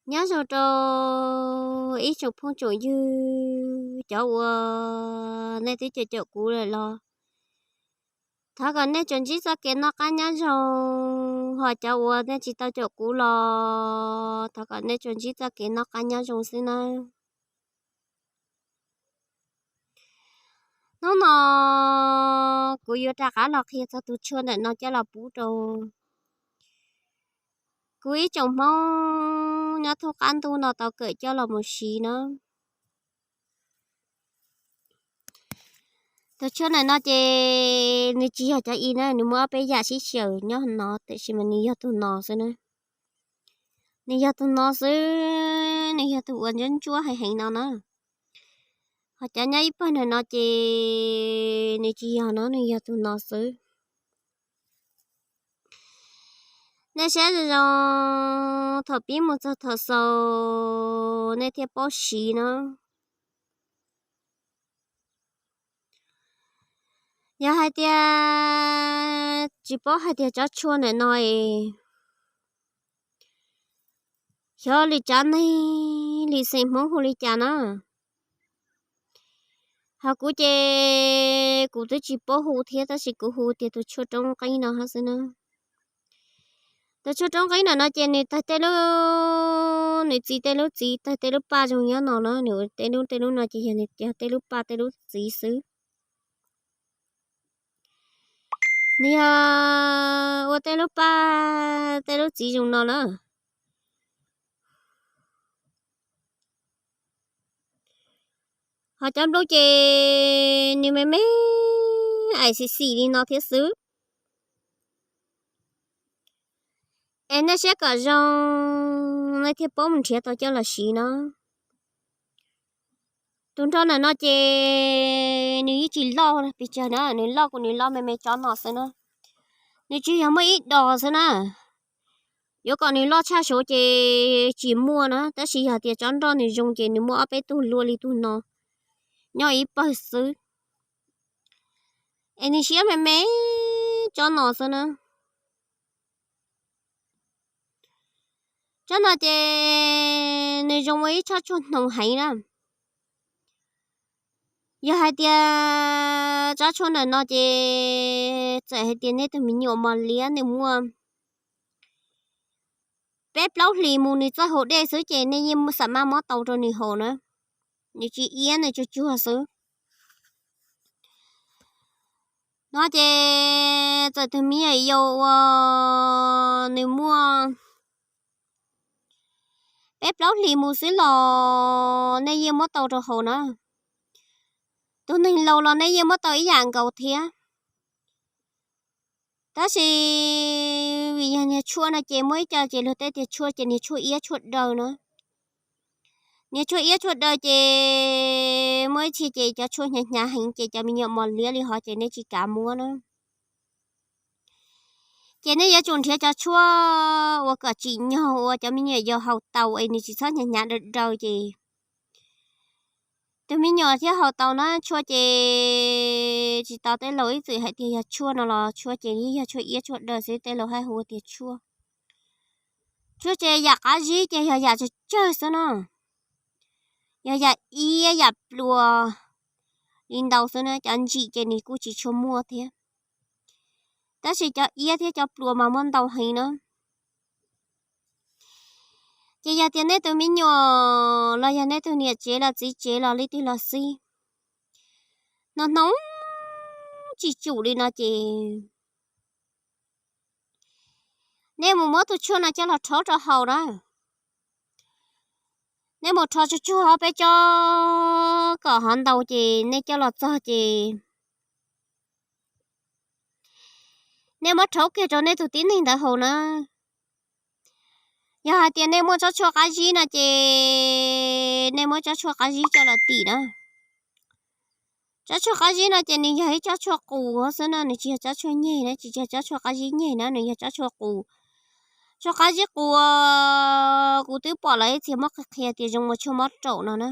Nyob zoo rau ib tsoom phooj tsoom ywg, cov uas nej twb caum caum kuv lawm los thov kom nej tsuas ntsib txoj kev noj qab nyob zoo, ho cov uas nej tsis tau caum kuv los thov kom nej tsuas ntsib txoj kev noj qab nyob zoo xwb nawb. Hnub no kuv yuav rov qab los qhia txog tus tshuaj ntawm no coj los pub rau kuv ib tsoom Hmoob nyob thoob qab ntuj no tau kawm coj los mus siv na. Tus tshuaj ntawm no ces nws tsis yog cov i na, nws muaj ob peb yam sib xyaw nyob no, tiam sis mas nws yog tus no xwb na. Nws yog tus no xwb, nws yog tus uas ntsuab ntsuab heev heev no na. Ho cov nyob ib pawg ntawm no ces nws tsis yog no, nws yog tus no xwb. Nej saib zoo zoo, thaum pib mus txog thaum xaus nej thiaj paub siv na. Yog hais tias tsis paub hais tias tsob tshuaj ntawm no es xyov li tsav neeg li xeem Hmoob hu li cas na. Ho kuv ces kuv twb tsis paub hu thiab, tab sis kuv hu tias tus tshuaj roob qeeb no hab xwb na. Tus tshuaj roob qeeb ntawm no ces nws tag tej lub, nws txiv tej lub txiv, tag tej lub paj zoo nyob no na, nws tej lub tej lub no ces yog nws tej lub paj tej lub txiv xwb. Nws yog ua tej lub paj tej lub txiv zoo no na. Ho cov nplooj ces nws me me aim xim xim li no thiab xwb. Es nej saib kom zoo nej thiaj paub mus nrhiav tau coj los siv no. Tus nrog ntawm no ces nws yeej tsis loj pes tsawg na, nws loj kuj nws loj me me tsob no xwb na. Nws tsis yog muaj ib dos xwb na. Yuav kom nws loj tshaj saud ces tsis muaj na, tab sis yog tias tsob nroj nws zoo ces nws muaj ob peb tug luaj li tus no nyob ib pawg xwb. Es nws siab me me tsob no xwb na. Tsob no ces nws zoo ua ib tsob tshuaj hnoos heev na. Yog hais tias tsob tshuaj ntawm no ces txawm hais tias nej tus me nyuam mos liab nws muaj peb plaub hlis mus nws txawj haus dej xwb ces nej yeej xam maj muab tau rau nws haus na. Nws tsis iab, nws tsuag tsuag xwb. No ces txawm tus me nyuam yaus uas nws muaj peb plaub hlis mus xwb los nej yeej muab tau rau haus na. Tus neeg laus los nej yeej muab tau ib yam nkaus thiab. Tab sis vim yog niag tshuaj no ces muaj ib co ces luag tej tias tshuaj ces niag tshuaj iab tshuaj daw na. Niag tshuaj iab tshuaj daw ces muaj ib txhia ces cov tshuaj hnyav hnyav heev ces cov me nyuam mos liab li hov ces nej tsis kav muab na. Ces nej yuav tsum nrhiav cov tshuaj uas kom tsim nyog uas cov me nyuam yaus haus tau es nws tsis txhob hnyav hnyav daw daw ces tus me nyuam thiaj haus tau na. Tshuaj ces tsis tau, tej laus ib txwm hais tias yog tshuaj no los tshuaj ces yeej yog tshuaj iab tshuaj daw xwb, tej laus hais hu tias tshuaj. Tshuaj ces yam qab zib ces yog yam tsawg tsawg xwb na. Yog yam iab yam pluas li ntau xwb na, cov ntsim ces nws kuj tsis tshua muaj thiab. Tab sis cov iab thiab cov pluas mas muaj ntau heev na. Ces yog tias nej tus me nyuam los yog nej tus niam tsev los txiv tsev los leej twg los xij, no hnov tsis tsum li no ces nej mus muab tus tshuaj no coj los rhaub rau haus na. Nej mus rho tsuag tsuag peb tsob kom hov ntau ces nej coj los txog ces nej muab rhaub kiag rau nej tus tib neeg ntawd haus na. Yog hais tias nej muaj tsob tshuaj qab zib no ces nej muab tsob tshuaj qab zib coj los tim na. Tsob tshuaj qab zib no ces nws yog ib tsob tshuaj qus xwb na, nws tsis yog tsob tshuaj nyeg na, tsis yog tsob tshuaj qab zib nyeg na, nws yog tsob tshuaj qus. Tshuaj qab zib qus kuv twb pom lawv ib txhia muab qhia qhia tias zoo ua tshuaj mob raum no na.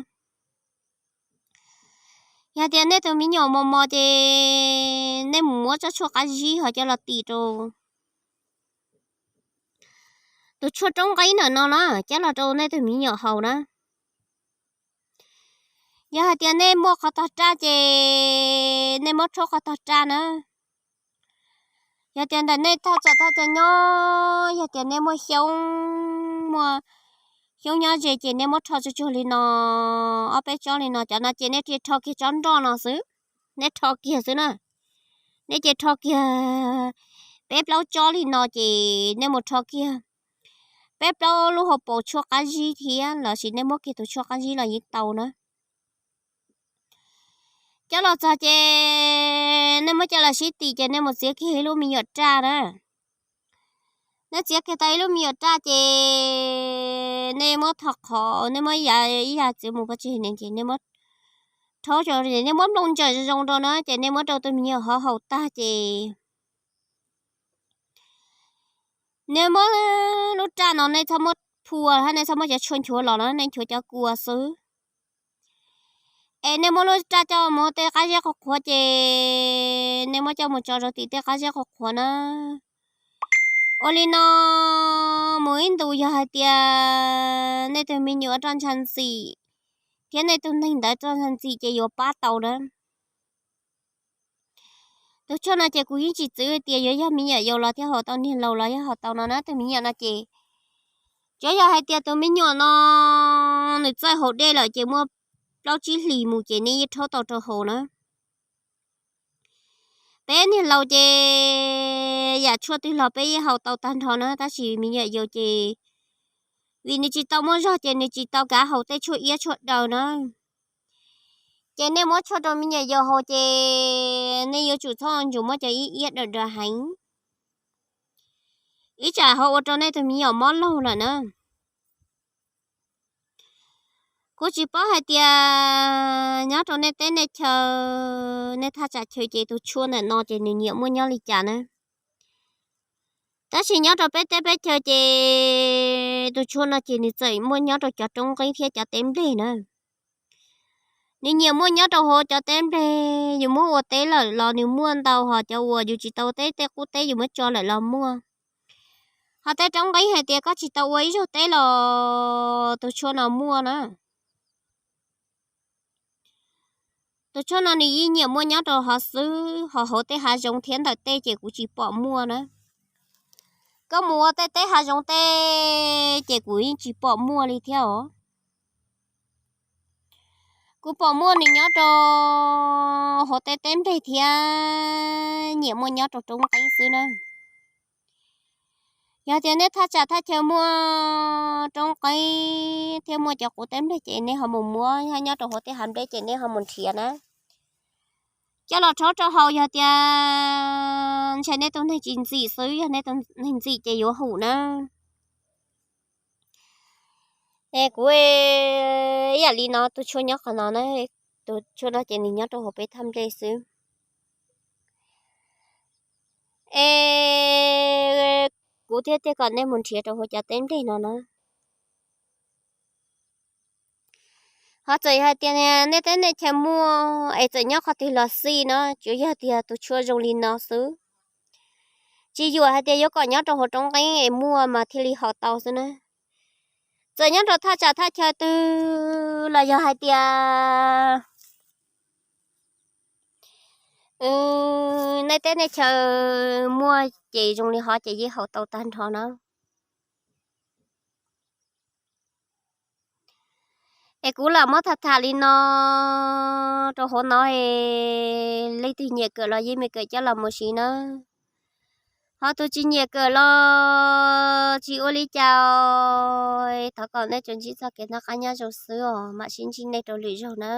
Yog tias nej tus me nyuam mos mos ces nej mus muab tsob tshuaj qab zib ho coj los tim rau tus tshuaj roob nqeeb ntawm no na, coj los rau nej tus me nyuam haus na. Yog hais tias nej muaj qhov tog raj ces nej muab rhaub qhov tog raj na. Yog tias ntawm nej thaj tsam thaj chaw nyob, yog tias nej muaj xyoob, muaj xyoob nyob ze ces nej muab rho tsuag tsuag li no, ob peb tsob li no, cov no ces nej cia rho kiag tsob nroj no xwb, nej rho kiag xwb na. Nej cia rho kiag peb plaub tsob li no ces nej mus rho kiag peb plaub lub hauv paus tshuaj qab zib thiab lossis nej muab kiag tus tshuaj qab zib los yeej tau na. Coj los txog ces nej muab coj los sib tim ces nej mus txiav kiag ib lub me nyuam raj na. Nej txiav kiag tau ib lub me nyuam raj ces nej muab tho qhov, nej muab ya ib ya txiav mus pov tseg ne ces nej muab rhaub, nej muab nplooj ntsawm zoo zoo rau na ces nej muab rau tus me nyuam hov haus tag ces nej muab lub raj no nej txhob muab phua hab nej txhob muab cov tshuaj nchuav los na, nej nchuav cov kua xwb. Es nej muab lub raj coj mus tej qab zeb qhuav qhuav ces nej muab coj mus tso rau tim tej qab zeb qhuav qhuav na. Ua li no mus ib ntus yog hais tias nej tus me nyuam roj ntsha ntxim thiab nej tus neeg ntawd roj ntsha ntxim ces yuav pab tau na. Tus tshuaj no ces kuv yeej tsis txwv tias yuav yog me nyuam yaus los thiaj haus tau, niag laus los yog haus tau no na. Tus me nyuam no ces tsuav yog hais tias tus me nyuam no nws txawj haus dej lawm ces muaj plaub tsib hlis mus ces nej yeej rhaub tau rau haus na. Peb niag laus ces yam tshuaj twg los peb yeej haus tau tag nrho na, tab sis me nyuam yaus ces vim nws tsis tau muaj zog ces nws tsis tau kav haus tej tshuaj iab tshuaj daw na. Ces nej muab tshuaj rau me nyuam yaus haus ces nej yuav tsum txhob ntsum muab cov iab iab daw daw heev, ib tsam ho ua rau nej tus me nyuam mob laug lawm na. Kuv tsis paub hais tias nyob rau nej teb nej chaw, nej thaj tsam chaw ces tus tshuaj ntawm no ces nws nyiam muaj nyob li cas na. Tab sis nyob rau peb teb peb chaw ces tus tshuaj no ces nws txawm muaj nyob rau cov roob nqeeb thiab cov teb nplej na. Nws nyiam muaj nyob rau hauv cov teb nplej, yus muab ua teb lawm los nws muaj ntau, ho cov uas yus tsis tau teb, tej qub teb yus muab tso lawm los muaj. Ho tej roob nqeeb hais tias koj tsis tau ua ib zaug teb los tus tshuaj no muaj na. Tus tshuaj no nws yeej nyiam muaj nyob rau hov xwb, ho hauv tej hav zoov thiab ntawm tej ces kuv tsis pom muaj na. Koj mus ua tej teb hav zoov tej ces kuv yeej tsis pom muaj li thiab os. Kuv pom muaj nws nyob rau hauv tej teb nplej thiab nyiam muaj nyob rau roob nqeeb xwb na. Yog tias nej thaj tsam thaj chaw muaj roob nqeeb thiab muaj cov qub teb nplej ces nej ho mus muab, nyob rau hauv tej hav nplej ces nej ho mus nrhiav na. Coj los rhaub rau haus, yog tias ntshai nej tus neeg tsis ntxim xwb, yog nej tus neeg ntxim ces yuav hum na. Es kuv ib yam li no, tus tshuaj nyob qhov no na, tus tshuaj no ces nws nyob rau hauv peb thaj nplej xwb. Es kuv thiaj tias kom nej mus nrhiav rau hauv cov teb nplej no na. Ho txawm hais tias nej teb nej chaw muaj es txawm nyob qhov twg los xij no, tsuas yog tias tus tshuaj zoo li no xwb. Tsis yuam hais tias yuav kom nyob rau hauv roob nqeeb es muaj mas thiaj li haus tau xwb na. Txawm nyob rau thaj tsam thaj chaw twg los yog hais tias nej teb nej chaw muaj ces zoo li hov ces yeej haus tau tag nrho na. Es kuv lam muab tham tham li no rau hauv no, leej twg nyiam kawm los yeej me kawm coj los mus siv na. Ho tus tsis nyiam kawm los tsis ua li cas, thov kom nej tsuas ntsib txoj kev noj qab nyob zoo xwb os, mam sib ntsib nej rau lwm zaug na.